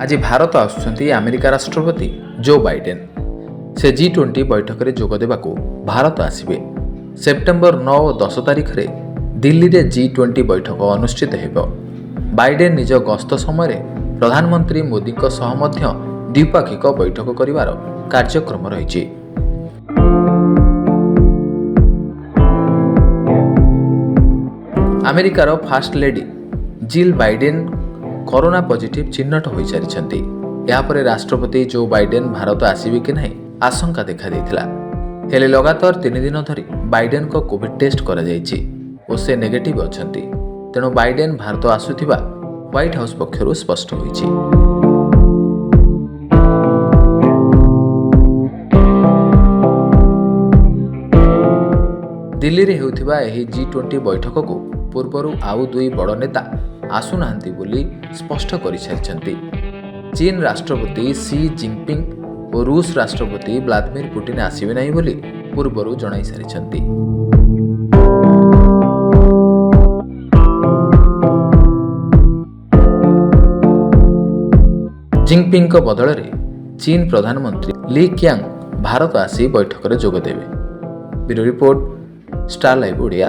ଆଜି ଭାରତ ଆସୁଛନ୍ତି ଆମେରିକା ରାଷ୍ଟ୍ରପତି ଜୋ ବାଇଡେନ୍। ସେ G20 ବୈଠକରେ ଯୋଗ ଦେବାକୁ ଭାରତ ଆସିବେ। ସେପ୍ଟେମ୍ବର 9 ଓ 10 ତାରିଖରେ ଦିଲ୍ଲୀରେ G20 ବୈଠକ ଅନୁଷ୍ଠିତ ହେବ। ବାଇଡେନ୍ ନିଜ ଗସ୍ତ ସମୟରେ ପ୍ରଧାନମନ୍ତ୍ରୀ ମୋଦିଙ୍କ ସହ ମଧ୍ୟ ଦ୍ୱିପାକ୍ଷିକ ବୈଠକ କରିବାର କାର୍ଯ୍ୟକ୍ରମ ରହିଛି। ଆମେରିକାର first lady Jill Biden corona positive ଚିହ୍ନଟ ହୋଇସାରିଛନ୍ତି। ଏହାପରେ ରାଷ୍ଟ୍ରପତି ଜୋ ବାଇଡେନ୍ ଭାରତ ଆସିବେ କି ନାହିଁ ଆଶଙ୍କା ଦେଖାଦେଇଥିଲା। ହେଲେ ଲଗାତାର 3 ଦିନ ଧରି ବାଇଡେନ୍ଙ୍କ କୋଭିଡ୍ ଟେଷ୍ଟ କରାଯାଇଛି ଓ ସେ ନେଗେଟିଭ୍ ଅଛନ୍ତି। ତେଣୁ ବାଇଡେନ୍ ଭାରତ ଆସୁଥିବା ହ୍ୱାଇଟ୍ ହାଉସ୍ ପକ୍ଷରୁ ସ୍ପଷ୍ଟ ହୋଇଛି। ଦିଲ୍ଲୀରେ ହେଉଥିବା ଏହି G20 ବୈଠକକୁ ପୂର୍ବରୁ ଆଉ ଦୁଇ ବଡ଼ ନେତା ଆସୁନାହାନ୍ତି ବୋଲି ସ୍ପଷ୍ଟ କରିସାରିଛନ୍ତି। ଚୀନ ରାଷ୍ଟ୍ରପତି ସି ଜିନପିଙ୍ଗ ଓ ରୁଷ ରାଷ୍ଟ୍ରପତି ଭ୍ଲାଦିମିର ପୁଟିନ ଆସିବେ ନାହିଁ ବୋଲି ପୂର୍ବରୁ ଜଣାଇ ସାରିଛନ୍ତି। ଜିନପିଙ୍ଗଙ୍କ ବଦଳରେ ଚୀନ ପ୍ରଧାନମନ୍ତ୍ରୀ ଲି କ୍ୟାଙ୍ଗ ଭାରତ ଆସି ବୈଠକରେ ଯୋଗଦେବେ। Bureau report, star live Odia.